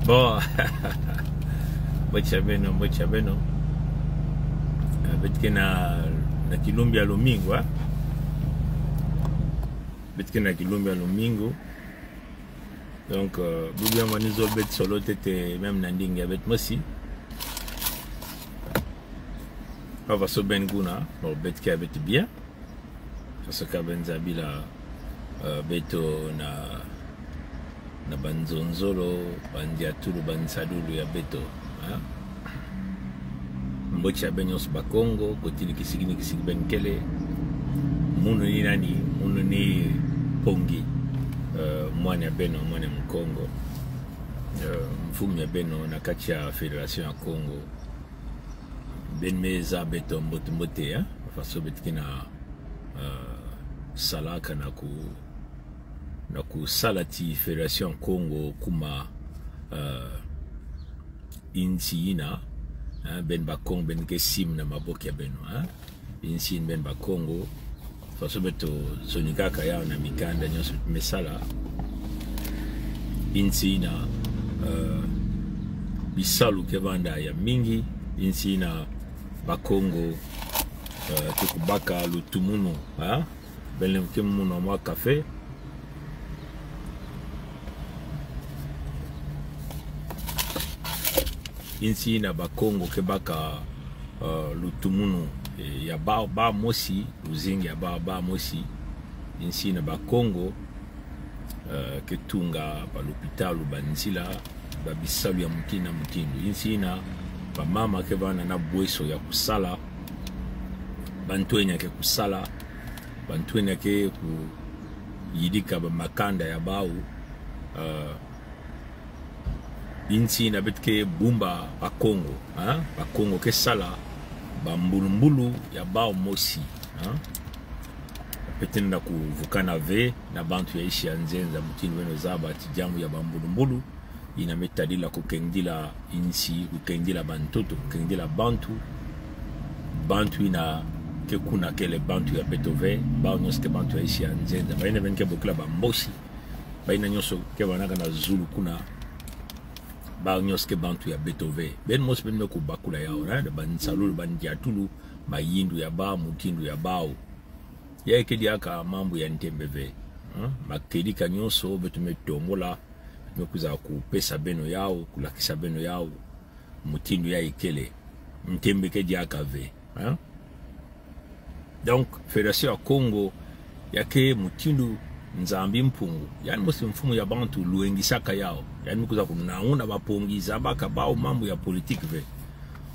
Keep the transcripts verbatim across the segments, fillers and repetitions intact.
Bon. Mbote ya beno, mbote ya beno. Eh, beto ke na, na kilumbu ya lumingu, ah. Beto ke na kilumbu ya lumingu. Donc, euh, bubu ya mani zo beto solo tete, même na ndinga ya beto mosi. Papa so beno kuna, bon, beto ke beto bien. Parce que beno zabila, euh, beto na, na banzonzolo, bandiatulu, bansalulu ya beto, hein? Mbote ya beno nyonso Bakongo, kotini kisiki ni kisiki beno kele. Munu ni nani, munu ni Pongi, euh, mwana ya beno, mwana Mukongo. Euh, mfumu ya beno na kati ya Fédération ya Kongo. Beno me zaba beto mbote mbote, hein? Faso beto ke na, euh, salaka na ku, na kusala ti Fédération Kongo kuma, euh, insi ina, hein, beno Bakongo beno ke simba na maboko ya beno, hein. Insi ina beno Bakongo, faso beto zonikaka yawu na mikanda nyonso beto me sala. Insi ina, euh, bisalu ke vanda ya mingi, insi ina Bakongo, euh, ke kubaka lutumunu, hein? Beno lenda ke muna mwa café. Insi ina Bakongo ke baka, euh, lutumunu, eh, ya bawu, bawu mosi, luzingu ya bawu, bawu mosi. Insi ina Bakongo, euh, ke tunga balopitalu, banzila, babisalu ya mutindu na mutindu. Insi ina bamama ke vanda na bweso ya kusala, bantwenya ke kusala, bantwenya ke kuyidika bamakanda ya bawu, euh, insi ina beto ke bumba Bakongo, hein? Bakongo ke sala bambulumbulu ya bawu mosi, hein? Beto lenda kuvukana ve na bantu ya insi ya nzenza, mutindu beno zaba ti diambu ya bambulumbulu ina me tadila kukengidila insi, kukengidila bantoto, kukengidila bantu, bantu ina ke kuna kele bantu ya beto ve, bawu nyonso ke bantu ya insi ya nzenza. Bayina beno ke bokila Bambosi, bayina nyonso ke vandaka na zulu kuna, bawu nyonso ke bantu ya beto ve. Beno mosi beno me kubakula yawu, na bansalulu, bandiatulu, mayindu ya bawu, mutindu ya bawu. Yayi ke diaka mambu ya ntembe ve, hein? Makedika nyonso beto me tombola, me kwiza kupesa beno yawu, kulakisa beno yawu, mutindu yayi kele. Ntembe ke diaka ve, hein? Donc, Fédération ya Kongo, ya ke mutindu Nzambi Mpungu, yandi mosi mfumu ya bantu, luengisaka yawu. Yandi me kwiza kunanguna Bapongi, zabaka bawu mambu ya politique ve.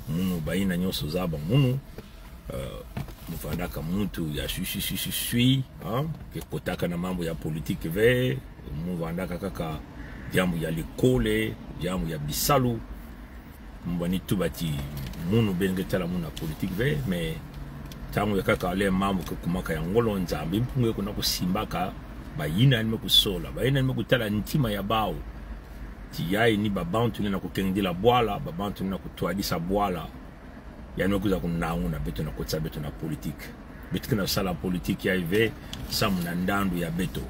Munu bayina nyonso zaba munu, euh, mu vandaka muntu ya swi, swi, swi, swi, swi, hein, ke kotaka na mambu ya politique ve, mu vandaka kaka diambu ya lekole, diambu ya bisalu. Mu bani tuba ti munu beno ke tala munu na politique ve, mais ntangu ya nkaka le mambu ke kumaka ya ngolo, Nzambi Mpungu ke kuna kusimbaka bayina yandi me kusola, bayina yandi me kutala ntima ya bawu. Ti yayi ni babantu lenda kukengidila bwala, babantu lenda kutwadisa bwala. Yandi me kwiza kunanguna beto na kotisa beto na politique. Beto ke na sala politique yayi ve samu na ndandu ya beto.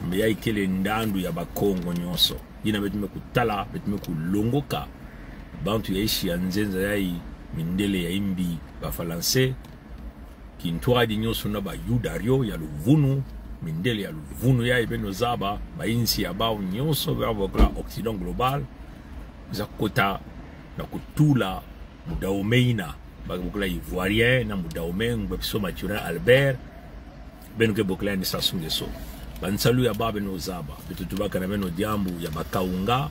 Mais yayi kele ndandu ya Bakongo nyonso. Yina beto me kutala, beto me kulongoka. Bantu ya insi ya nzenza yayi, mindele ya imbi, Bafalanse, kintwadi nyonso na Bayuda rio ya luvunu, mindele ya luvunu yayi beno zaba, bayinsi ya bawu nyonso, ba bokila Occident global, za kota na kutula mudahomey ina, ba ke bokila Ivoirien, na mudahomey Ngwepso Mathurin Albert, beno ke bokila yandi Sassou Nguesso. Bansalu ya bawu beno zaba, beto tubaka na beno diambu ya Bakaunga,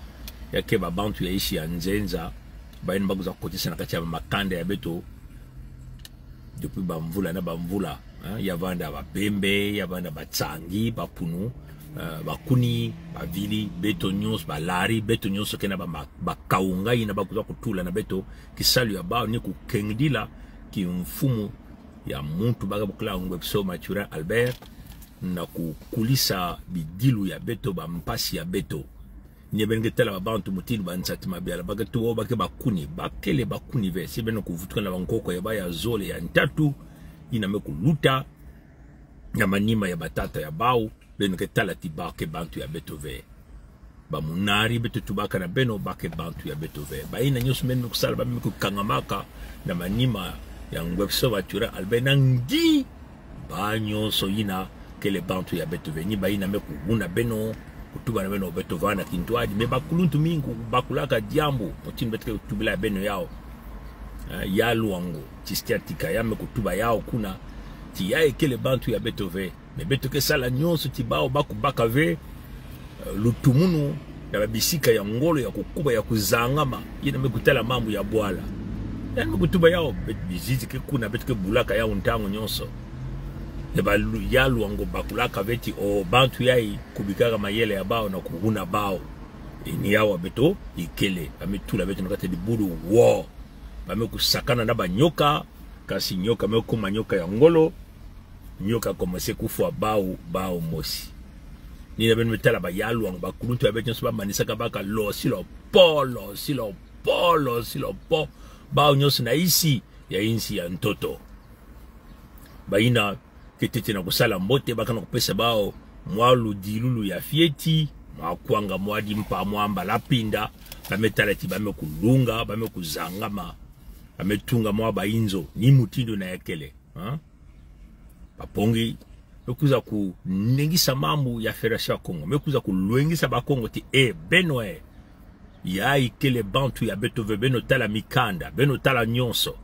ya ke babantu ya insi ya nzenza, bayina ba kwiza kotisa na kati ya makanda ya beto, depuis bamvula na bamvula, hein, ya vanda Babembe, ya vanda Batsangi, Bapunu, euh, Bakuni, Bavili, beto nyonso, Balari, beto nyonso ke na ba ma-, Bakaunga yina ba kwiza kutula na beto, kisalu ya bawu ni kukengidila kimfumu ya muntu ba ke bokila Ngwepso Mathurin Albert, na kukulisa bidilu ya beto, bampasi ya beto. Ni beno ke tala babantu mutindu ba Nsati Mabiala, ba ke tuba ba ke Bakuni, ba kele Bakuni ve, si beno kuvutuka na bankoko ya bawu ya zole, ya ntatu, yina me kuluta na manima ya batata ya bawu, beno ke tala ti ba ke bantu ya beto ve. Bamunari beto tubaka na beno, bake bantu ya beto ve. Bayina nyonso beno me kusala, beno me kukangamaka na manima ya ngwepso batura Albert na ngi bawu nyonso yina kele bantu ya beto ve. Ni bayina me kuhuna beno, kutuba na beno, beto vana kintwadi. Me bakuluntu mingi kubakulaka diambu, mutindu beto ke tubila beno yawu. Eh, ya Luango, Christian Tika, ya me kutuba yawu kuna, ti yayi kele bantu ya beto ve. Me beto ke sala nyonso ti bawu bakubaka ve, eh, lutumunu, na babisika ya ngolo ya kukuba, ya kuzangama, yina me kutala mambu ya bwala. Yandi me kutuba yawu, beto bizizi ke kuna, beto ke bulaka yawu ntangu nyonso. Ni ba lu-, ya Luango bakulaka ve ti, o, bantu yayi kubikaka mayele ya bawu na kuhuna bawu. E, ni yawu beto ikele, ba me tula beto na kati ya dibulu wo. Ba me kusakana na banyoka, kasi nyoka me kuma nyoka ya ngolo, nyoka commencer kufwa bawu, bawu mosi. Ni yina beno me tala ba ya Luango, bakuluntu ya beto nyonso bamanisaka baka lo silo po, lo silo po, lo silo po. Bawu nyonso na isi ya insi ya ntoto. Bayina ke tete na kusala mbote, baka na kupesa bawu mwa ludilulu ya fioti, mwa kwanga, mwa dimpa, mwa mbala pinda, ba me tala ti ba me kulunga, ba me kuzangama, ba me tunga mwa bayinzo, ni mutindu yina ya kele. Ha? Babongi me kwiza kunengisa mambu ya Fédération ya Kongo, me kwiza kulwengisa Bakongo ti, e, beno, e, yayi kele bantu ya beto ve, beno tala mikanda, beno tala nyonso,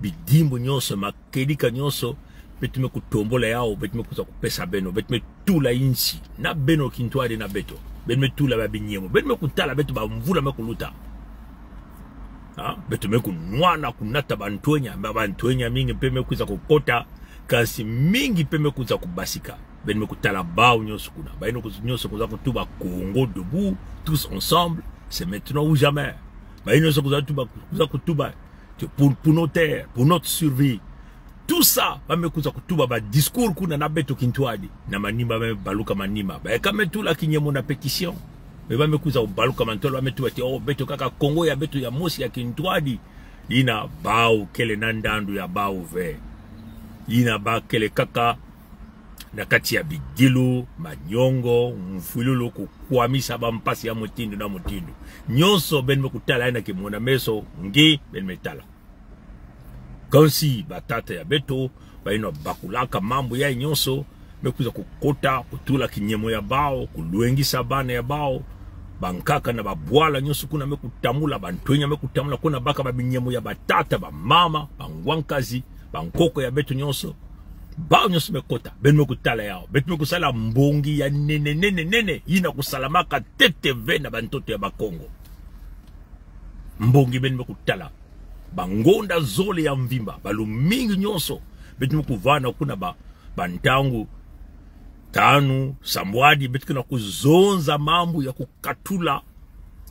bidimbu nyonso, makedika nyonso, beto me kutombola yawu, beto me kwiza kupesa beno, beto me tula insi na beno, kintwadi na beto. Beno me tula ba binyemo, beno me kutala beto, bamvula me kuluta. Ha? Beto me kunwana, kunata bantwenya, ba bantwenya mingi mpe me kwiza kukota, kasi mingi mpe me kwiza kubasika. Beno me kutala bawu nyonso kuna. Bayina nyonso kwiza kutuba Congo debout, tous ensemble, c'est maintenant ou jamais. Bayina nyonso kwiza tuba, kwiza kutuba, c'est pour, pour nos terres, pour notre survie. Tout ça, ba me kwiza kutuba badiscours kuna na beto, kintwadi. Na manima ba me baluka manima. Ba yeka me tula kinyemo na pétition. Mais ba me kwiza kubaluka mantwala, ba me tuba ti, o, beto kaka Kongo ya beto ya mosi ya kintwadi. Yina bawu kele na ndandu ya bawu ve. Yina ba kele kaka na kati ya bidilu, manyongo, mfwilulu, kukwamisa bampasi ya mutindu na mutindu. Nyonso beno me kutala yina kimona-meso, nge beno me tala. Kansi batata ya beto, bayina bakulaka mambu yayi nyonso, me kwiza kukota, kutula kinyemo ya bawu, kulwengisa bana ya bawu, bankaka na babwala nyonso kuna me kutambula, bantwenya me kutambula, kuna baka ba binyemo ya batata, bamama, bangwankazi, bankoko ya beto nyonso. Bawu nyonso me kota, beno me kutala yawu. Beto me kusala mbongi ya nene, nene, nene, yina kusalamaka ntete ve na bantoto ya Bakongo. Mbongi beno me kutala. Bangonda zole ya mvimba, balumingu nyonso, beto me kuvana kuna ba, bantangu tanu, sambwadi, beto ke na kuzonza mambu ya kukatula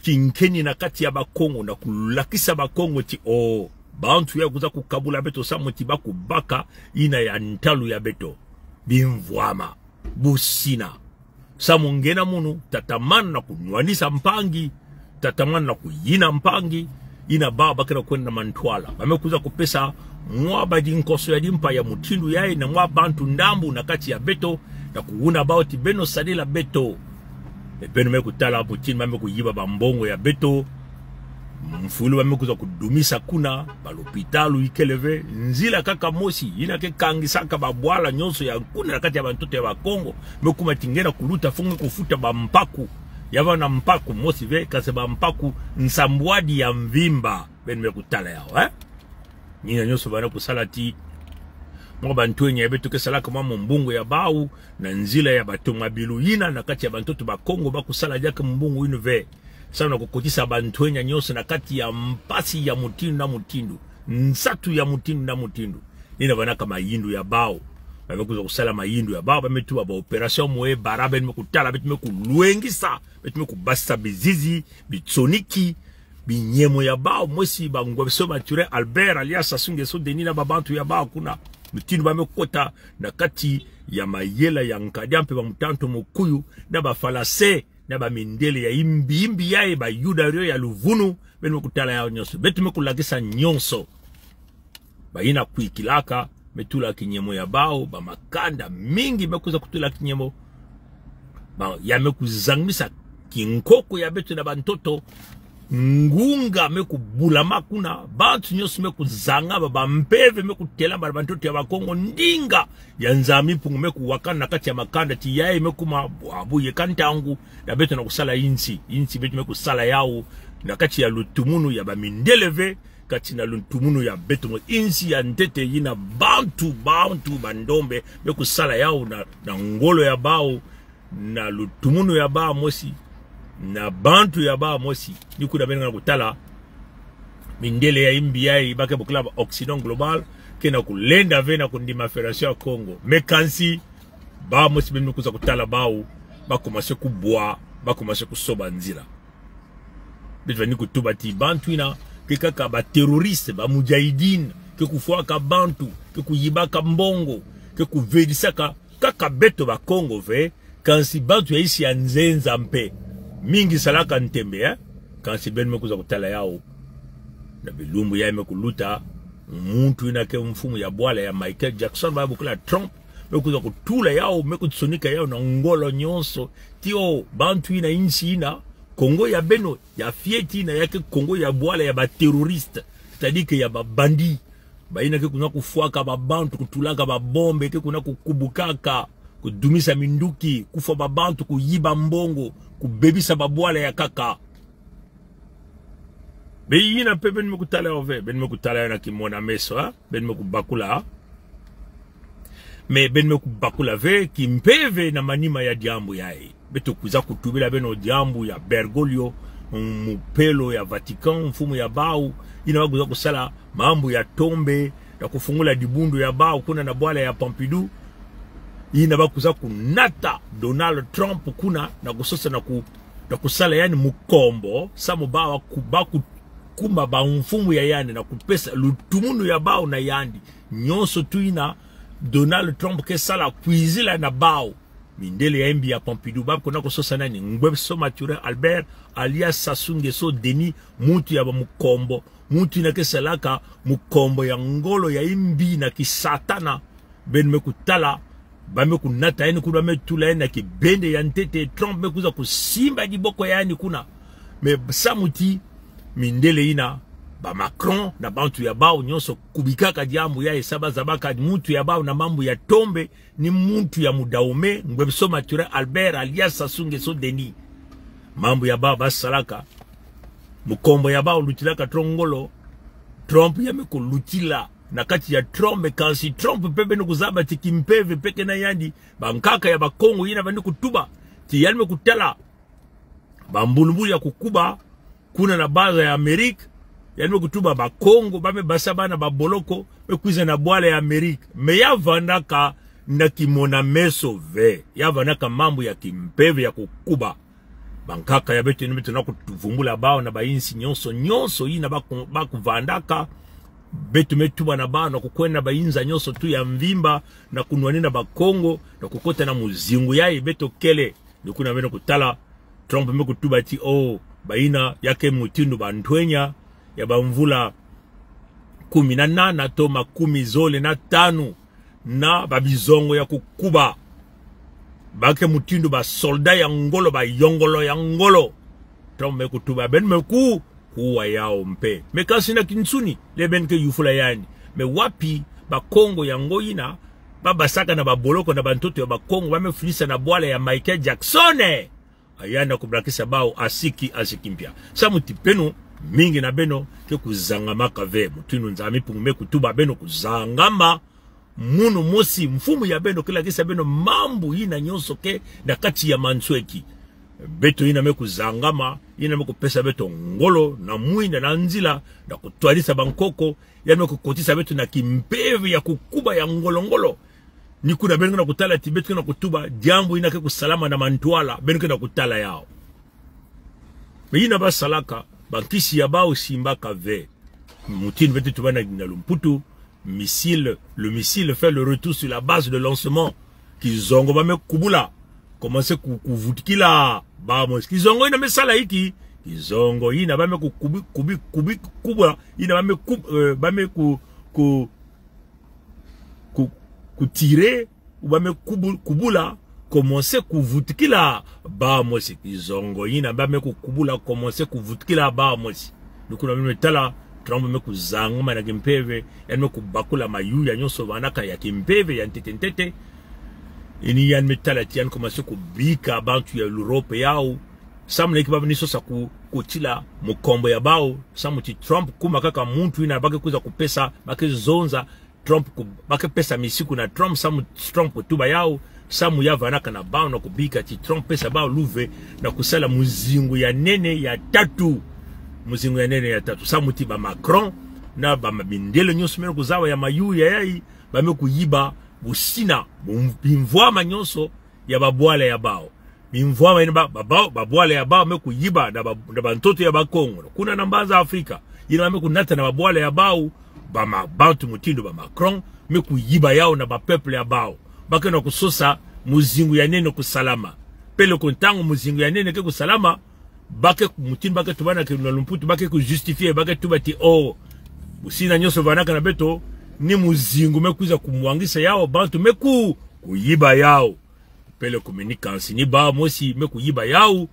kinkeni na kati ya Bakongo, na kulakisa Bakongo ti, o, bantu ya kwiza kukabula beto samu ti bakubaka yina ya ntalu ya beto. Bimvwama, busina. Samu nge na munu, tatamana na kunwanisa mpangi, tatamana na kuyina mpangi, yina bawu ba ke na kwenda na mantwala. Ba me kwiza kupesa mwa badinkoso ya dimpa ya mutindu yayi na mwa bantu ndambu na kati ya beto, na kuhuna bawu ti beno sadila beto. E beno me kutala mutindu ba me kuyiba bambongo ya beto. Mfulu ba me kwiza kudumisa kuna, balopitalu ikele ve, nzila kaka mosi, yina ke kangisaka babwala nyonso ya kuna na kati ya bantoto ya Bakongo, me kuma ti nge na kuluta, faut nge kufuta bampaku. Ya vanda mpaku mosi ve, kasi bampaku nsambwadi ya mvimba, beno me kutala yawu, eh? Ni yina nyonso ba na kusala ti mwa bantwenya ya beto ke salaka mwa mumbongo ya bawu, na nzila ya bato mabilu yina na kati ya bantoto Bakongo ba kusala diaka mumbongo yina ve. Samu na kukotisa bantwenya nyonso na kati ya mpasi ya mutindu na mutindu, nsatu ya mutindu na mutindu. Ni yina ba na ka mayindu ya bawu. Ba me kwiza kusala mayindu ya bawu, ba me tuba ba opération Moebara, beno me kutala, beto me kulwengisa, beto me kubasisa bizizi, bitsoniki, binyemo ya bawu, mosi ba Ngwepso Mathurin Albert alias Sassou Nguesso Denis na babantu ya bawu kuna. Mutindu ba me kota na kati ya mayela ya Nkadia mpe ba mutantu mukuyu, na ba fallacie, na bamindele ya imbi imbi yayi, ba Yuda rio ya luvunu, beno me kutala yawu nyonso. Beto me kulakisa nyonso. Bayina kwikilaka, me tula kinyemo ya bawu, bamakanda mingi me kwiza kutula kinyemo. Ba, ya me kuzangimisa kinkoko ya beto na bantoto, ngunga me kubulama kuna, bantu nyonso me kuzangama, bampeve me kutelama na bantoto ya Bakongo, ndinga ya Nzambi Mpungu me kuwakana na kati ya makanda, ti yayi me kuma bwabu ye ka ntangu na beto na kusala insi, insi beto me kusala yawu na kati ya lutumunu ya bamindele ve, kati na lutumunu ya beto mo, insi ya ntete yina bantu, bantu bandombe me kusala yawu na, na ngolo ya bawu, na lutumunu ya bawu mosi, na bantu ya bawu mosi. Ni kuna beno ke na kutala mindele ya imbi yayi ba ke bokila ba Occident global ke na kulenda ve na kundima Fédération ya Kongo. Mais kansi, bawu mosi beno me kwiza kutala bawu, ba commencer kubwa, ba commencer kusoba nzila. Beto vandi kutuba ti bantu yina ke kaka ba terroristes, ba mujahideen, ke kufwaka bantu, ke kuyibaka mbongo, ke kuvedisaka kaka beto Bakongo ve, kansi bantu ya insi ya nzenza mpe. Mingi salaka ntembe, eh? Kansi beno me kwiza kutala yawu. Na bilumbu yayi me kuluta, muntu yina ke mfumu ya bwala ya Michael Jackson, ba bokila Trump, me kwiza kutula yawu, me kusonika yawu na ngolo nyonso. Ti o, bantu yina, insi yina, Kongo ya beno ya fioti yina ya ke Kongo ya bwala ya ba terroristes, c'est-à-dire que ya ba bandits. Bayina ke kuna kufwaka babantu, kutulaka babombe, ke kuna kukubukaka, kudumisa minduki, kufwa babantu, kuyiba mbongo, kubebisa babwala ya nkaka. Be yina mpe beno me kutala yawu ve, beno me kutala yawu na kimona-meso, ha? Beno me kubakula. Mais beno me kubakula ve kimpeve na manima ya diambu yayi. Beto kwiza kutubila beno diambu ya Bergoglio, mupelo ya Vatican, mfumu ya bawu, yina ba kwiza kusala mambu ya tombe, na kufungula dibundu ya bawu kuna na bwala ya Pompidou. Yina ba kwiza kunata Donald Trump kuna na kusosa na ku-, na kusala yandi mukombo, samu bawu ku-, ba ku-, kuma bamfumu ya yandi na kupesa lutumunu ya bawu na yandi. Nyonso tu yina Donald Trump ke sala kwizila na bawu. Mindele ya imbi ya Pompidou, ba ke na kusosa nani? Ngwebiso Mathurin Albert, alias Sassou Nguesso Denis, muntu ya ba mukombo, muntu yina ke salaka mukombo ya ngolo ya imbi na kisatana. Beno me kutala, ba me kunata yandi kuna, ba me tula yandi na kibende ya ntete, Trump me kwiza kusimba diboko ya yandi kuna. Mais samu ti mindele yina, ba Macron na bantu ya bawu nyonso kubikaka diambu yayi, sa ba zabaka muntu ya bawu na mambu ya tombe, ni muntu ya mudaume, Ngwebiso Mathurin Albert alias Sassou Nguesso Denis. Mambu ya bawu ba salaka, mukombo ya bawu lutilaka trop ngolo, Trump ya me kulutila na kati ya Trump, kansi Trump mpe beno kuzaba ti kimpeve mpe ke na yandi. Bankaka ya Bakongo yina bandi kutuba ti yandi me kutala bambulumbulu ya kukuba kuna na base ya Amérique, yandi me kutuba Bakongo ba me basa bana ba boloko, me kwiza na bwala ya Amérique. Mais ya vandaka na kimona-meso ve, ya vandaka mambu ya kimpeve ya kukuba. Bankaka ya beto yina beto na kuvumbula bawu na ba insi nyonso, nyonso yina ba ku-, ba kuvandaka, beto me tuba na bawu na kukwenda na ba inza nyonso tu ya mvimba, na kunwanina Bakongo, na kukota na muzingu yayi beto kele. Ni kuna beno kutala, Trump me kutuba ti o, bayina ya ke mutindu bantwenya ya bamvula kumi na nana to makumi zole na tanu, na babizongo ya kukuba. Ba ke mutindu basoldat ya ngolo, bayongolo ya ngolo. Trump me kutuba, beno me ku-, kuwa yawu mpe. Mais kansi na kinsuni, le beno ke yufula yandi. Mais wapi Bakongo yango yina ba basaka na ba boloko na bantoto ya Bakongo, ba me filisa na bwala ya Michael Jackson, eh? Aya na kubalakisa bawu asiki, asiki mpia. Samu ti beno, mingi na beno ke kuzangamaka ve. Mutindu Nzambi Mpungu me kutuba beno kuzangama. Munu mosi, mfumu ya beno ke lakisa beno mambu yina nyonso ke na kati ya mansweki. Beto yina me kuzangama, yina me kupesa beto ngolo na mwinda na nzila, na kutwadisa bankoko, yandi me kukotisa beto na kimpeve ya kukuba ya ngolo-ngolo. Ni kuna beno ke na kutala ti beto ke na kutuba diambu yina ke kusalama na mantwala, beno ke na kutala yawu. Mais yina ba salaka, bankisi ya bawu simbaka ve. Mutindu beto tuba na, na lumputu, missile, le missile fait le retour sur la base de lancement. Kizongo ba me kubula, commencer ku-, kuvutukila bawu mosi. Kizongo yina me sala inki? Kizongo yina ba me ku-, kubi-, kubi-, kubi-, kubula, yina ba me ku-, eh, ba me ku-, ku-, ku-, kutirer, ou ba me kubu-, kubula, commencer kuvutukila bamosi. Kizongo yina ba me kukubula, commencer kuvutukila bamosi. Ni kuna beno me tala, Trump me kuzangama na kimpeve, yandi me kubakula mayuya nyonso vanaka ya kimpeve ya ntete ntete. Ni yandi me tala ti yandi commencer kubika bantu ya l'Europe yawu. Samu na inki ba ni sosa ku, kotila mukombo ya bawu. Samu ti Trump kuma kaka muntu yina ba ke kwiza kupesa, ba ke zonza, Trump ku, ba ke pesa misiku na Trump, samu Trump tuba yawu, samu ya vanaka na bawu na kubika ti Trump pesa bawu luve na kusala muzingu ya nene ya tatu. Muzingu ya nene ya tatu. Samu ti ba Macron, na ba ma-, mindele nyonso me kuzaba ya mayuya yayi, ba me kuyiba busina, bum-, bimvwama nyonso ya babwala ya bawu. Bimvwama yina ba, ba, ba, babwala ya bawu me kuyiba, na ba, na bantoto ya Bakongo. Kuna na mbanza Afrika, yina ba me kunata na babwala ya bawu, ba ma, bantu mutindu ba Macron, me kuyiba yawu na ba peuple ya bawu. Ba ke na kusosa muzingu ya nene kusalama. Peleko ntangu muzingu ya nene ke kusalama, ba ke mutindu ba ke tuba na ke na lumputu, ba ke kujustifier, ba ke tuba ti, oh, busina nyonso vanaka na beto, ni muzingu me kwiza kumwangisa yawu, bantu me ku, kuyiba yawu. Peleko me ni kansi ni bamosi me kuyiba yawu,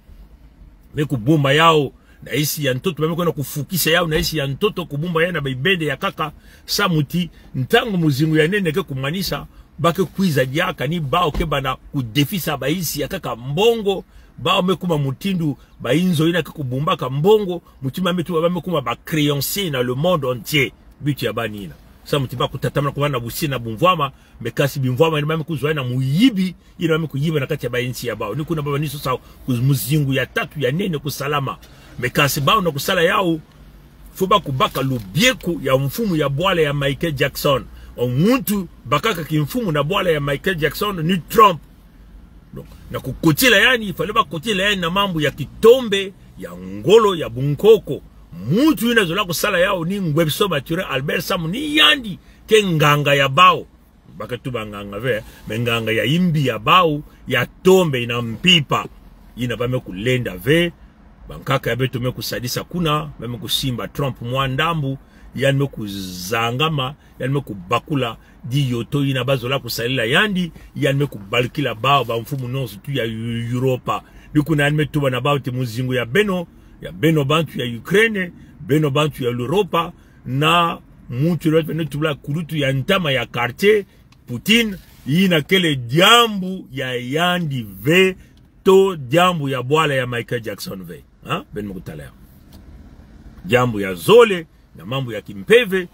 me kubumba yawu na insi ya ntoto, ba me kwenda kufukisa yawu na insi ya ntoto, kubumba yawu na bibende ya nkaka, samu ti ntangu muzingu ya nene ke kumanisa, ba ke kwiza diaka ni bawu ke banda kudefisa bainsi ya nkaka mbongo, bawu me kuma mutindu bainzo yina ke kubumbaka mbongo, mutindu ba me tuba ba me kuma ba créanciers na le monde entier. But ya bawu ni yina. Samu ti ba kutatamana kuba na busina bimvwama, mais kansi bimvwama yina ba me kuzwa na muyibi, yina ba me kuyiba na kati ya bainsi ya bawu. Ni kuna ba ni sosa ku muzingu ya tatu ya nene kusalama. Mais kansi bawu na kusala yawu, faut ba kubaka lubieku ya mfumu ya bwala ya Michael Jackson. O muntu bakaka kimfumu na bwala ya Michael Jackson ni Trump. Donc, na kukotila yandi, il fallait ba kotila yandi na mambu ya kitombe, ya ngolo, ya bunkoko. Muntu yina zola kusala yawu ni Ngwebiso Mathurin Albert, samu ni yandi ke nganga ya bawu. Ba ke tuba nganga ve, mais nganga ya imbi ya bawu, ya tombe na mpimpa. Yina ba me kulenda ve, bankaka ya beto me kusadisa kuna, ba me kusimba Trump mwa ndambu, yandi me kuzangama, yandi me kubakula, di yoto yina ba zola kusalila yandi, yandi me kubalukila bawu bamfumu nyonso tu ya Eu-, Europa. Ni kuna yandi me tuba na bawu ti muzingu ya beno, ya beno bantu ya Ukraine, beno bantu ya l'Europa, na muntu yina tufweni tubila kulutu ya ntama ya quartier, Poutine, yina kele diambu ya yandi ve, to diambu ya bwala ya Michael Jackson ve. Ha? Beno me kutala yawu. Diambu ya zole, na mambu ya kimpeve,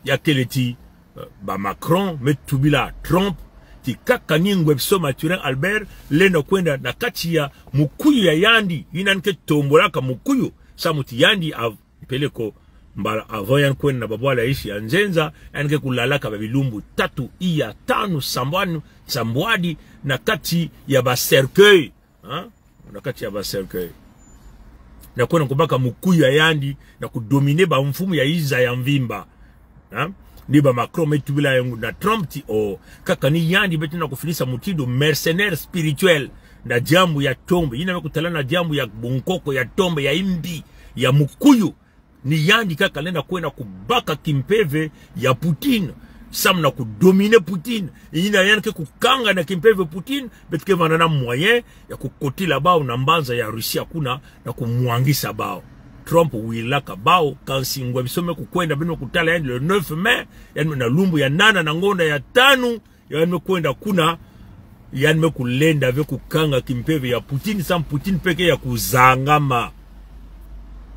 ya kele ti, eh, ba Macron me tubila Trump, ti kaka ni Ngwebiso Mathurin Albert lenda kwenda na kati ya mukuyu ya yandi, yina yandi ke tombolaka mukuyu, samu ti yandi av-, peleko mbala avant yandi kwenda na babwala ya insi ya nzenza, yandi ke kulalaka babilumbu tatu, iya, tanu, sambwanu, sambwadi, na kati ya ba cercueil. Ha? Na kati ya ba cercueil. Na kwenda kubaka mukuyu ya yandi, na kudominer bamfumu ya inza ya mvimba. Ha? Ni ba Macron me tubila yawu na Trump ti, oh, kaka ni yandi beto na kufilisa mutindu mercenaire spirituel, na diambu ya tombe. Yina me kutala na diambu ya bunkoko, ya tombe, ya imbi, ya mukuyu. Ni yandi kaka lenda kwenda kubaka kimpeve ya Poutine, samu na kudominer Poutine. Yina yandi ke kukanga na kimpeve Poutine, beto ke vanda na moyen ya kukotila bawu na mbanza ya Russie kuna, na kumwangisa bawu. Trump wilaka bawu, kansi Ngwebiso me kukwenda, beno kutala yandi le neuf mai, yandi na lumbu ya nana na ngonda ya tanu, yandi me kwenda kuna, yandi me kulenda ve kukanga kimpeve ya Poutine, samu Poutine pe ke ya kuzangama.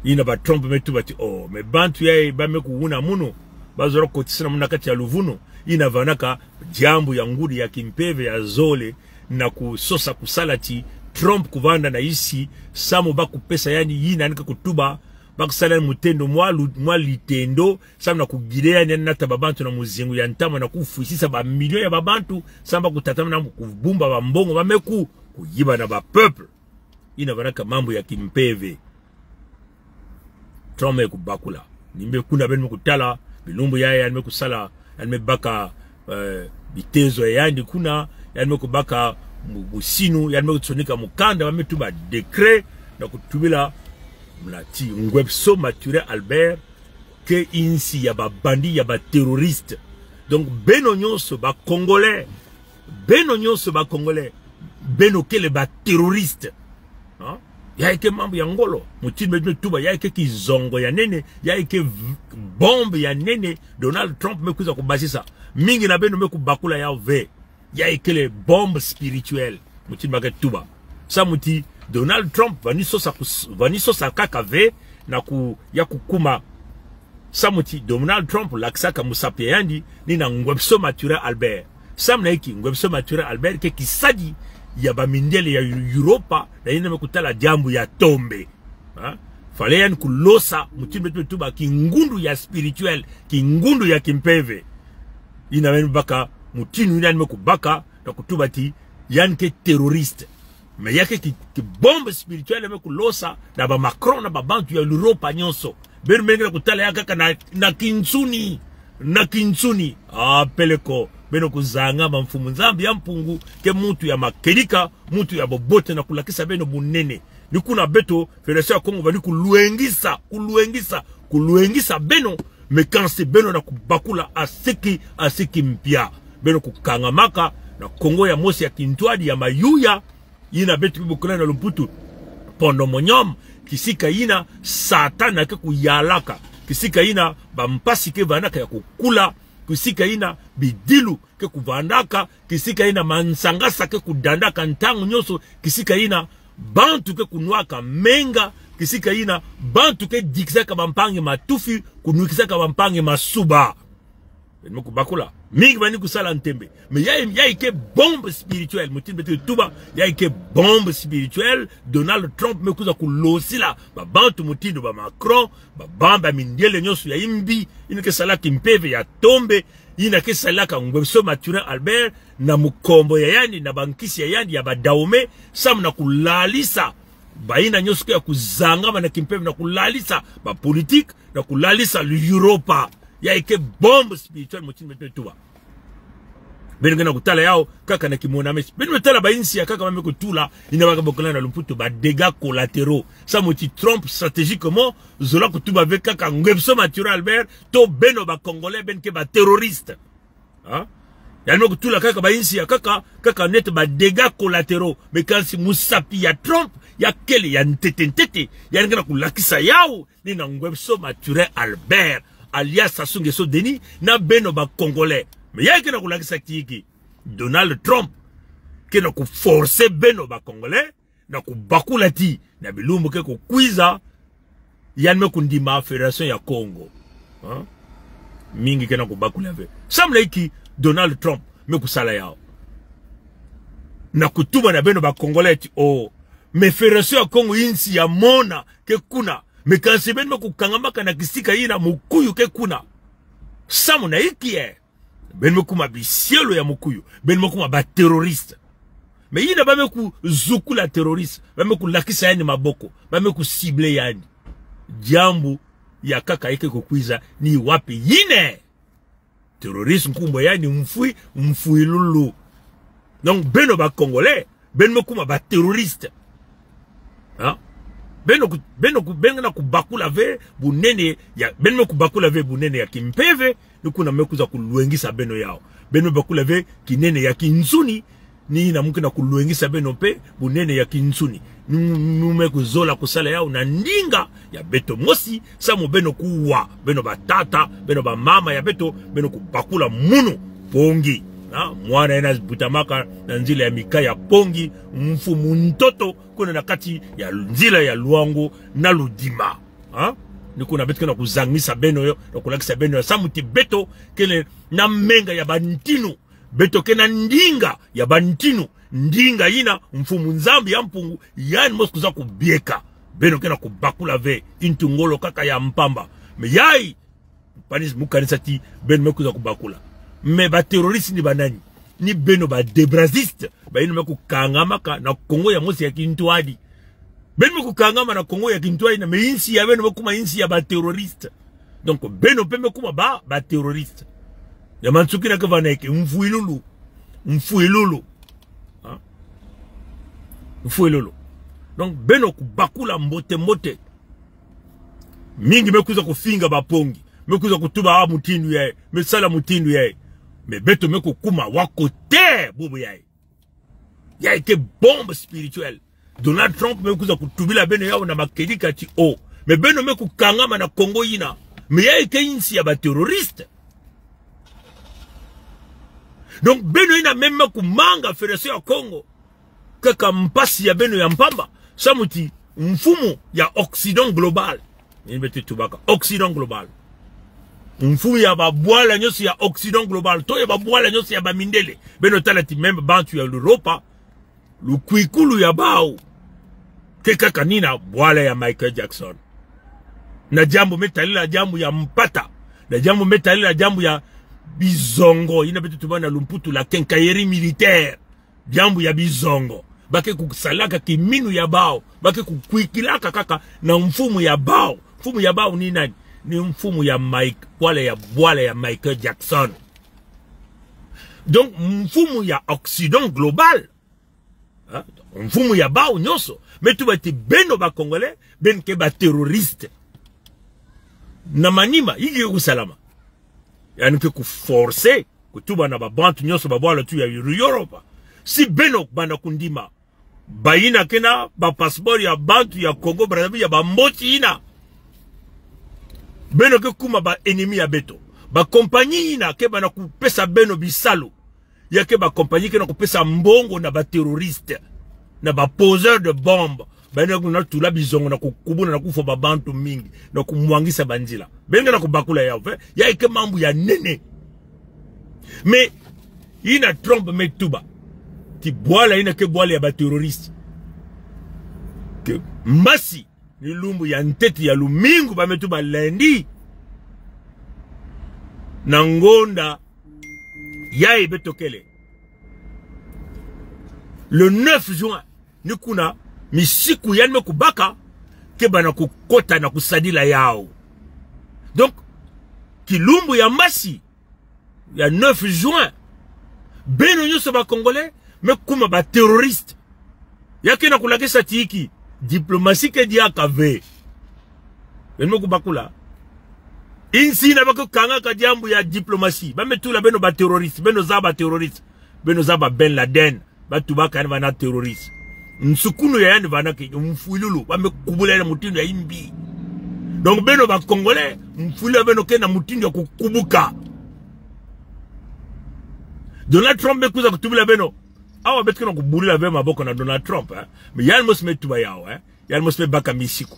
Yina ba Trump me tuba ti, oh, mais bantu yayi ba me kuwuna munu, ba zola kotisana munu na kati ya luvunu. Yina vandaka diambu ya ngudi ya kimpeve ya zole, na kusosa kusala ti Trump kuvanda na insi, samu ba kupesa yandi yina yandi ke kutuba, ba kusala yandi mutendo mwa lu-, mwa litendo, samu na kuguider yandi, yandi nata babantu na muzingu ya ntama na kufwisisa ba millions ya babantu, samu ba kutatamana kubumba bambongo ba me ku-, kuyiba na ba peuple. Yina vandaka mambu ya kimpeve. Trump me kubakula. Ni mbe kuna beno me kutala, bilumbu yayi yandi me kusala, yandi me baka, eh, bitezo ya yandi kuna, yandi me kubaka mu-, musinu, yandi me kusonika mukanda, ba me tuba décret, na kutubila muna ti Ngwebiso Mathurin Albert ke insi ya ba bandit, ya ba terroriste. Donc, beno nyonso ba Congolais, beno nyonso ba Congolais, Beno kele ba terroriste. Hein? Yayi ke mambu ya ngolo. Mutindu beto me tuba, yayi ke kizongo ya nene, yayi ke v-, bombe ya nene Donald Trump me kwiza kubasisa. Mingi na beno me kubakula yawu ve. Yayi kele bombe spirituelle. Mutindu ba ke tuba. Samu ti Donald Trump va ni sosa kus-, va ni sosa kaka ve na ku-, ya kukuma. Samu ti Donald Trump lakisaka musapi ya yandi ni na Ngwepso Mathurin Albert. Samu na inki? Ngwepso Mathurin Albert ke kisadi ya bamindele ya Eu-, Europa, na yina me kutala diambu ya tombe. Ha? Fallait yandi kulosa, mutindu beto me tuba, kingundu ya spirituel, kingundu ya kimpeve. Yina me baka, mutindu yina me kubaka, na kutuba ti yandi ke terroriste. Mais yayi ke ki, ki bombe spirituelle me kulosa na ba Macron na babantu ya l'Europa nyonso. Beno me nge na kutala yawu kaka na, na kinsuni. Na kinsuni. Ah, peleko. Beno kuzangama Mfumu Nzambi ya Mpungu ke muntu ya makedika, muntu ya bobote na kulakisa beno bunene. Ni kuna beto, Fédération ya Kongo, va ni kulwengisa, kulwengisa, kulwengisa beno, mais kansi beno na kubakula asiki, asiki mpia. Beno kukangamaka na Kongo ya mosi ya kintwadi ya mayuya, yina beto me bokila na lumputu pandémonium, kisika yina Satana ke kuyalaka, kisika yina bampasi ke vandaka ya kukula, kisika yina bidilu ke kuvandaka, kisika yina mansangasa ke kudandaka ntangu nyonso, kisika yina bantu ke kunwaka menga, kisika yina bantu ke dikisaka bampangi matufi, kunwikisaka bampangi masuba. Beno me kubakula. Mingi va ni kusala ntembe. Mais yayi, yayi ke bombe spirituelle. Mutindu beto me tuba, yayi ke bombe spirituelle. Donald Trump me kwiza kulosila babantu mutindu ba Macron, ba, ba, bamindele nyonso ya imbi, yina ke sala kimpeve ya tombe, yina ke salaka Ngwepso Mathurin Albert, na mukombo ya yandi, na bankisi ya yandi, ya ba Dahomey, samu na kulalisa bayina nyonso ke ya kuzangama na kimpeve, na kulalisa ba politique, na kulalisa l'Europa. Yayi ke bombe spirituelle, mutindu beto me tuba. Beno nge na kutala yawu kaka na kimona meso. Beno me tala bayinsi ya nkaka ba me kutula, yina ba ke bokila na lumputu ba dégâts collatéraux. Samu ti Trump stratégiquement zola kutuba ve kaka Ngwepso Mathurin Albert, to beno ba Congolais beno ke ba terroriste. Hein? Yandi me kutula kaka bayinsi ya nkaka, kaka neti ba dégâts collatéraux. Mais kansi musapi ya Trump, ya kele ya ntete ntete, yandi nge na kulakisa yawu ni na Ngwepso Mathurin Albert, alias Sassou Nguesso Denis, na beno ba Congolais. Mais yayi ke na kulakisa ti inki? Donald Trump ke na kuforcer beno ba Congolais na kubakula ti na bilumbu ke kukwiza, yandi me kundima Fédération ya Kongo. Hein? Mingi ke na kubakula ve. Samu na inki Donald Trump me kusala yawu? Na kutuba na beno ba Congolais ti, oh, mais Fédération ya Kongo insi ya mona ke kuna. Mais kansi beno me kukangamaka na kisika yina mukuyu ke kuna. Samu na inki, eh? Beno me kuma bisielo ya mukuyu. Beno me kuma ba terroriste. Mais yina ba me kuzukula terroriste, ba me kulakisa yandi maboko, ba me kucibler yandi. Diambu ya nkaka yi ke kukwiza ni wapi yina? Terroriste nkumbu ya yandi mfwi, mfwilulu. Donc, beno ba Congolais, beno me kuma ba terroriste. Hein? Beno ku-, beno ku-, beno na kubakula ve bunene ya, beno me kubakula ve bunene ya kimpeve, ni kuna me kwiza kulwengisa beno yawu. Beno me bakula ve kinene ya kinsuni, ni yina mu ke na kulwengisa beno mpe bunene ya kinsuni. Nu-, nu me kuzola kusala yawu na ndinga ya beto mosi, samu beno kuwa, beno batata, beno bamama ya beto, beno kubakula munu pongi. Ha? Mwana yina butamaka na nzila ya mika ya pongi, mfu mu ntoto, kuna na kati ya nzila ya lwangu na ludima. Ha? Ni kuna beto ke na kuzangisa beno yawu, na kulakisa beno yawu, samu ti beto kele na menga ya bantinu. Beto ke na ndinga ya bantinu. Ndinga yina, Mfumu Nzambi ya Mpungu, yandi mosi kwiza kubieka. Beno ke na kubakula ve, ntu ngolo kaka ya mpamba. Mais yayi, mpangi-, mu kanisa ti beno me kwiza kubakula. Mais ba terroriste ni banani? Ni beno ba debraziste, bayina me kukangamaka na Kongo ya mosi ya kintwadi. Beno me kukangama na Kongo ya kintwadi yina, mais insi ya beno me kuma insi ya ba terroriste. Donc, beno mpe me kuma ba, ba terroriste. Ya mansukina ke vana eke, mfwilulu. Mfwilulu. Ha? Mfwilulu. Donc, beno kubakula mbote mbote. Mingi me kwiza kufinga ba pongi. Me kwiza kutuba, ah, mutindu yayi. Me sala mutindu yayi. Mais beto me kukuma wa kote bubu yayi. Yayi ke bombe spirituelle. Donald Trump me kwiza kutubila beno yawu na makedika ti o. Mais beno me kukangama na Congo yina. Mais yayi ke insi ya ba terroriste. Donc beno yina me me kumanga Fédération ya Congo kaka mpasi ya beno ya mpamba, samu ti mfumu ya Occident global. Ni beto tubaka Occident global. Mfumu ya babwala nyonso ya Occident global, to ya babwala nyonso ya bamindele. Beno tala ti même bantu ya l'Europa, lukwikulu ya bawu ke kaka nina bwala ya Michael Jackson. Na diambu me talila diambu ya mpata. Na diambu me talila diambu ya bizongo. Yina beto tuba na lumputu la quincaillerie militaire. Diambu ya bizongo. Ba ke kusalaka kiminu ya bawu. Ba ke kukwikilaka kaka na mfumu ya bawu. Mfumu ya bawu ni nani? Ni mfumu ya Mike, bwala ya, bwala ya Michael Jackson. Donc, mfumu ya Occident global, hein? Mfumu ya bawu nyonso me tuba ti beno ba Congolais, beno ke ba terroriste. Na manima, inki ke kusalama? Yandi ke kuforcer, kutuba na babantu nyonso babwala tu ya Europe. Si beno bana kundima bayina ke na ba passeport ya bantu ya Congo Brazzaville, ya Bamboshi yina, beno ke kuma ba ennemi ya beto. Ba compagnie yina ke bana kupesa beno bisalu, ya ke ba compagnie ke na kupesa mbongo na ba terroriste, na ba poseur de bombe. Beno ke na tula bizongo na kukubuna na kufwa babantu mingi, na kumwangisa banzila. Beno ke na kubakula yawu ve, yayi ke mambu ya nene. Mais yina Trump me tuba ti bwala yina ke bwala ya ba terroriste. Ke mbasi, ni lumbu ya ntete ya lumingu, ba me tuba lundi, na ngonda yayi beto kele, le neuf juin, ni kuna misiku yandi me kubaka ke bana kukota na kusadila yawu. Donc, kilumbu ya mbasi, ya neuf juin, beno nyonso ba Congolais me kuma ba terroriste. Ya ke na kulakisa ti inki? Diplomatie ke diaka ve. Beno me kubakula. Insi yina ba ke kangaka diambu ya diplomatie, ba me tula beno ba terroriste, beno zaba terroriste, beno zaba Ben Laden. Ba tubaka yandi vana terroriste. Nsukunu ya yandi vana ke mfwilulu, ba me kubula yandi mutindu ya yimbi. Donc beno ba Congolais, mfwilulu ya beno ke na mutindu ya kukubuka. Donald Trump me kwiza kutubila beno. Awa beto ke na kubulila ve maboko na Donald Trump, eh. Mais yandi mosi me tuba yawu, eh. Yandi mosi me baka misiku.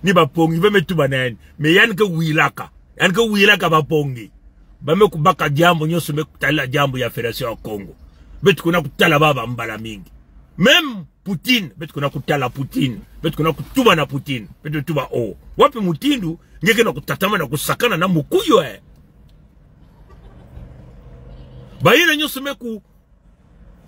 Ni ba pongi ve me tuba na yandi. Mais yandi ke wilaka. Yandi ke wilaka ba pongi. Ba me kubaka diambu nyonso me kutalila diambu ya Fédération ya Congo. Beto ke na kutala baba mbala mingi. Même Poutine, beto ke na kutala Poutine. Beto ke na kutuba na Poutine. Beto tuba o. Wapi mutindu nge ke na kutatamana kusakana na mukuyu, eh? Bayina nyonso me ku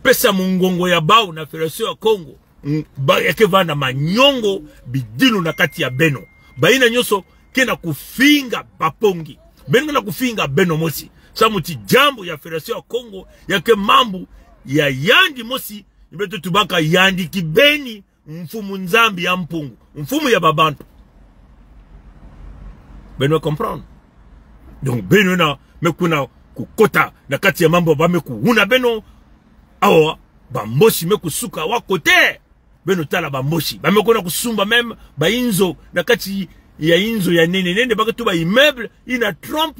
pesa mungongo ya bawu na Fédération ya Congo. Mm, ba, ya ke vanda manyongo, bidilu na kati ya beno. Bayina nyonso ke na kufinga ba pongi. Beno ke na kufinga beno mosi. Samu ti diambu ya Fédération ya Congo, ya ke mambu ya yandi mosi, ni beto tubaka yandi kibeni mfumu Nzambi ya Mpungu, mfumu ya babantu. Beno comprendre? Donc, beno yina me kuna kukota na kati ya mambu ba me kuhuna beno. Awa, Bamboshi me kusuka wa kote. Beno tala Bamboshi. Ba me kuna kusumba même bayinzo na kati ya yinzo ya nene nene, ba ke tuba immeuble, yina Trump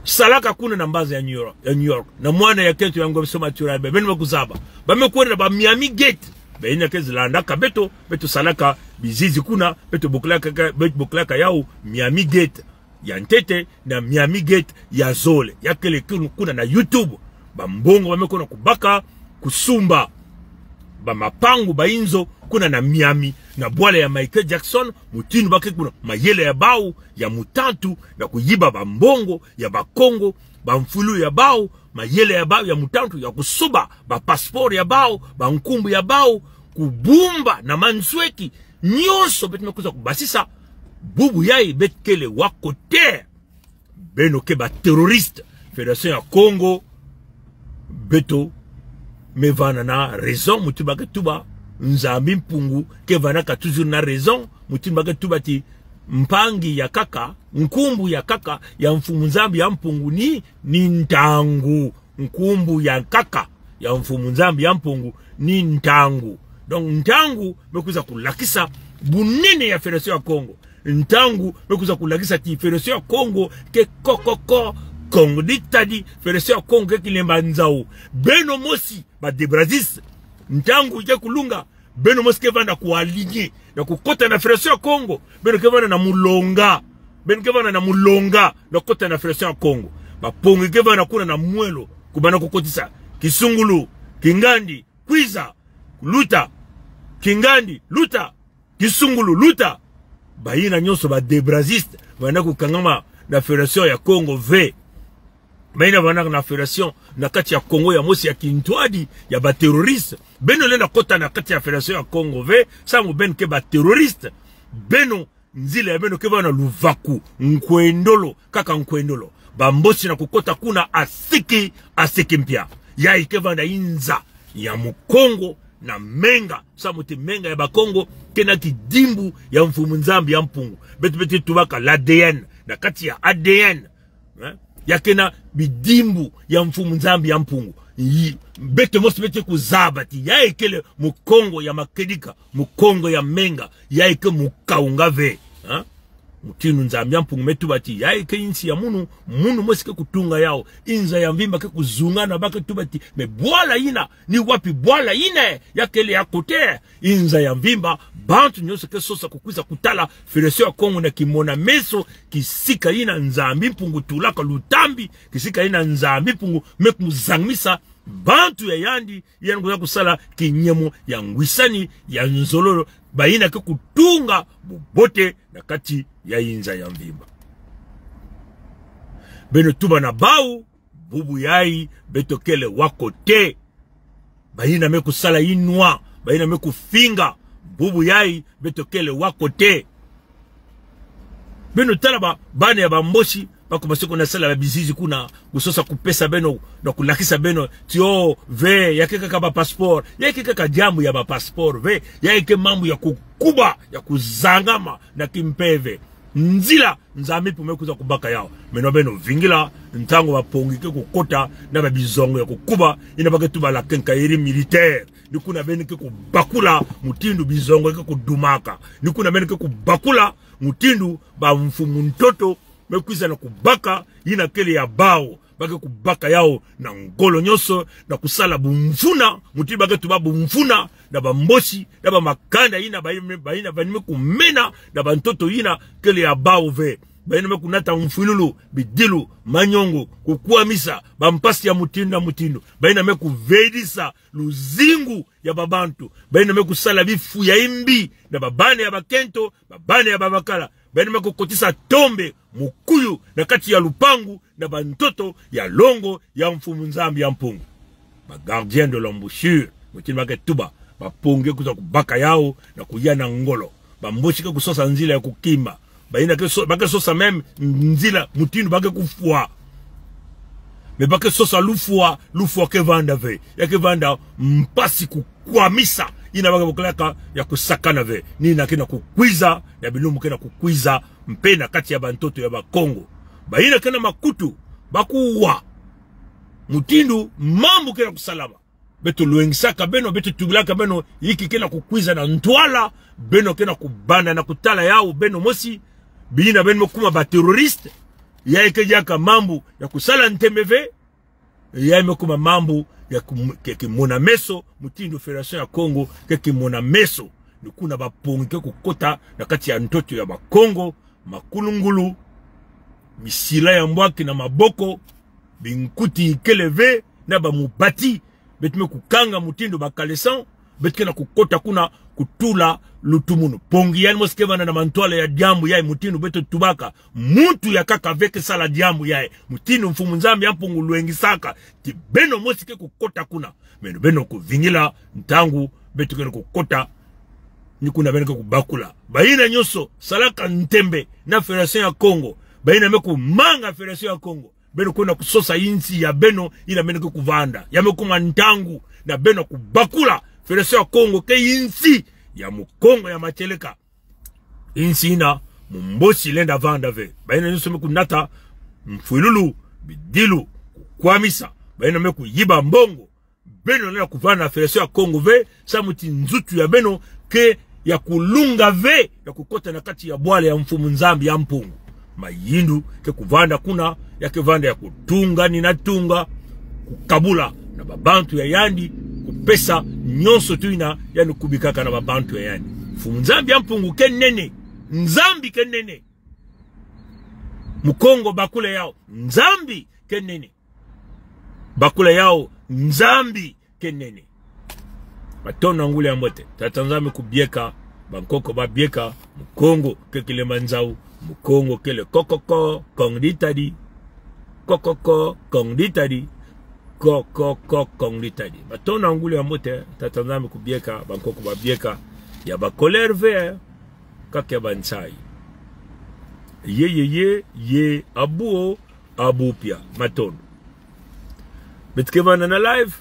salaka kuna na mbanza ya New York, ya New York. Na mwana ya kento ya Ngwebiso Mathurin Albert. Beno me kuzaba. Ba me kwenda na ba Miami Gate. Bayina ke zilandaka beto, beto salaka bizizi kuna, beto bokilaka, beto bokilaka yawu Miami Gate ya ntete na Miami Gate ya zole. Ya kele kuna, kuna na YouTube. Bambongo ba me kuna kubaka, kusumba bamapangu, bayinzo kuna na Miami, na bwala ya Michael Jackson, mutindu ba ke kuna, mayele ya bawu ya mutantu, na kuyiba bambongo ya Bakongo, bamfulu ya bawu, mayele ya bawu ya mutantu, ya kusuba ba passeport ya bawu, bankumbu ya bawu, kubumba na mansweki, nyonso beto me kwiza kubasisa, bubu yayi beto kele wa kote. Beno ke ba terroriste. Fédération ya Congo, beto me vanda na raison, mutindu ba ke tuba, Nzambi Mpungu ke vandaka toujours na raison, mutindu ba ke tuba ti mpangi ya nkaka, nkumbu ya nkaka ya Mfumu Nzambi ya Mpungu ni, ni ntangu, nkumbu ya nkaka ya Mfumu Nzambi ya Mpungu ni ntangu. Donc ntangu me kwiza kulakisa bunene ya Fédération ya Kongo. Ntangu me kwiza kulakisa ti Fédération ya Kongo ke kokoko, Kongo ditadi, Fédération ya Kongo ke kilemba nzau. Beno mosi, ba Debrazis, ntangu ke kulunga, beno mosi ke vanda kualigner na kukota na Fédération ya Kongo. Beno ke vanda na mulonga. Beno ke vanda na mulonga na kukota na Fédération ya Kongo. Ba Pongi ke vanda kuna na mwelo, kubanda kukotisa: Kisungulu, Kingandi, kwiza, luta. Kingandi, luta. Kisungulu, luta. Bayina nyonso ba Debrazistes, banda kukangama na Fédération ya Kongo ve. Bayina vandaka na Fédération na kati ya Kongo ya mosi ya kintwadi, ya ba terroristes. Beno lenda kota na kati ya Fédération ya Kongo ve, samu beno ke ba terroristes. Beno, nzila ya beno ke vanda luvaku, nkwendolo, kaka nkwendolo. Ba Mbosi na kukota kuna asiki, asiki mpia. Yayi ke vanda inza ya Mukongo na menga, samu ti menga ya Bakongo ke na kidimbu ya Mfumu Nzambi ya Mpungu. Beto, beto tubaka l'A D N. Na kati ya A D N, eh, ya ke na bidimbu ya Mfumu Nzambi ya Mpungu. Yi, beto mosi beto kuzaba ti yayi kele Mukongo ya makedika, Mukongo ya menga, yayi ke mukaunga ve. Ha? Mutindu Nzambi ya Mpungu me tuba ti yayi ke insi ya munu, munu mosi ke kutunga yawu. Inza ya mvimba ke kuzungana, ba ke tuba ti: Mais bwala yina, ni wapi bwala yina? Ya kele ya kote? Inza ya mvimba, bantu nyonso ke sosa kukwiza kutala Fédération ya Kongo na kimona-meso, kisika yina Nzambi Mpungu tulaka lutambi, kisika yina Nzambi Mpungu me kuzangimisa bantu ya yandi, yandi kwiza kusala kinyemo ya ngwisani, ya nzololo, bayina ke kutunga bubote na kati ya inza ya mvimba. Beno tuba na bawu, bubu yayi beto kele wa kote. Bayina me kusala inwa, bayina me kufinga, bubu yayi beto kele wa kote. Beno tala ba, bana ya ba Mbosi, ba commencer kuna sala ba bizizi kuna, kusosa kupesa beno, na kulakisa beno ti: oh, ve, ya ke kaka ba passeport, ya ke kaka diambu ya ba passeport ve, yayi ke mambu ya kukuba, ya kuzangama na kimpeve. Nzila Nzambi Mpungu me kwiza kubaka yawu. Meno beno vingila, ntangu ba Pongi ke kukota na ba bizongo ya kukuba, yina ba ke tuba la quincaillerie militaire. Ni kuna beno ke kubakula mutindu bizongo ke kudumaka. Ni kuna beno ke kubakula mutindu ba mfumu ntoto me kwiza na kubaka yina kele ya bawu. Ba ke kubaka yawu na ngolo nyonso, na kusala bumfuna, mutindu ba ke tuba bumfuna, na ba Mbosi, na ba makanda yina, ba, bayina, bayina me kumena na ba ntoto yina kele ya bawu ve. Bayina me kunata mfwilulu, bidilu, manyongo, kukwamisa, ba mpasi ya mutindu na mutindu. Bayina me kuvedisa luzingu ya ba bantu. Bayina me kusala bifu ya imbi na ba bana ya bakento, ba bana ya babakala. Bayina me kukotisa tombe, mukuyu na kati ya lupangu na ba ntoto ya longo ya Mfumu Nzambi ya Mpungu. Ba gardiens de l'embouchure, mutindu ba ke tuba, ba Pongi ke kwiza kubaka yawu na kuya na ngolo. Ba Mbosi ke kusosa nzila ya kukima. Bayina ke so-, ba ke sosa même nzila mutindu ba ke kufwa. Mais ba ke sosa lufwa, lufwa ke vanda ve. Ya ke vanda mpasi, kukwamisa. Yina ba ke bokilaka ya kusakana ve. Ni yina ke na kukwiza, na bilumbu ke na kukwiza, mpe na kati ya ba ntoto ya Bakongo. Bayina ke na makutu, ba kuwa. Mutindu mambu ke na kusalama, beto lwengisaka beno, beto tubilaka beno, inki ke na kukwiza na ntwala, beno ke na kubanda na kutala yawu beno mosi. Bayina beno me kuma ba terroristes. Yayi ke diaka mambu ya kusala ntembe ve. Yayi me kuma mambu ya kum-, ke kimona-meso, mutindu Fédération ya Kongo ke kimona-meso. Ni kuna ba Pongi ke kukota na kati ya ntoto ya Bakongo, makulungulu, misila ya mbwaki na maboko, binkuti ikele ve, na ba mubati, beto me kukanga mutindu ba caleçon, beto ke na kukota kuna kutula lutumunu. Pongi yandi mosi ke vanda na mantwala ya diambu yayi, mutindu beto tubaka, muntu ya nkaka ve ke sala diambu yayi. Mutindu Mfumu Nzambi ya Mpungu lwengisaka ti beno mosi ke kukota kuna. Meno beno kuvingila, ntangu beto ke na kukota, ni kuna beno ke kubakula. Bayina nyonso salaka ntembe na Fédération ya Kongo, bayina me kumanga Fédération ya Kongo, beno kwenda kusosa insi ya beno yina beno ke kuvanda. Ya me kuma ntangu na beno kubakula Fédération ya Kongo ke insi ya Mukongo ya matieleka. Insi yina Mumbosi lenda vanda ve. Bayina nyonso me kunata mfwilulu, bidilu, kukwamisa. Bayina me kuyiba mbongo. Beno nani ya kuvanda na Fédération ya Kongo ve, samu ti nzutu ya beno ke ya kulunga ve, ya kukota na kati ya bwala ya Mfumu Nzambi ya Mpungu. Mayindu ke kuvanda kuna, ya ke vanda ya kutunga ni natunga, kukabula na babantu ya yandi, kupesa nyonso tu yina yandi kubikaka na babantu ya yandi. Mfumu Nzambi ya Mpungu ke nene, Nzambi ke nene. Mukongo bakula yawu, Nzambi ke nene. Bakula yawu, Nzambi ke nene. Matondo na nguli ya mbote. Tata Nzambi kubieka, bankoko babieka, Mukongo ke kilemba nzau, Mukongo kele kokoko, kong ditadi. Kokoko, kong ditadi. Kokoko, kong ditadi. Matondo na nguli ya mbote, Tata Nzambi kubieka, bankoko babieka, ya ba colère ve, kaka ya ba nsayi. Ye, ye, ye, ye, abu o, abu pia, matondo. Beto ke vanda na live,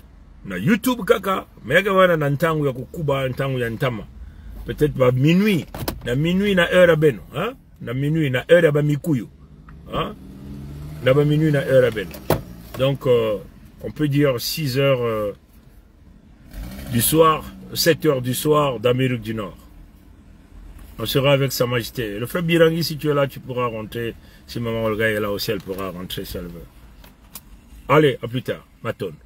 na YouTube kaka, mais ya ke vanda na ntangu ya kukuba, ntangu ya ntama. Peut-être ba minuit, na minuit na heure ya beno, hein? Na minuit na heure ya ba mikuyu, hein? Na ba minuit na heure ya beno. Donc, euh, on peut dire six heures, euh, du soir, sept heures du soir d'Amérique du Nord. On sera avec Sa Majesté. Le frère Birangi, si tu es là, tu pourras rentrer. Si Maman Olga est là aussi, elle pourra rentrer si elle veut. Allez, à plus tard. Matondo.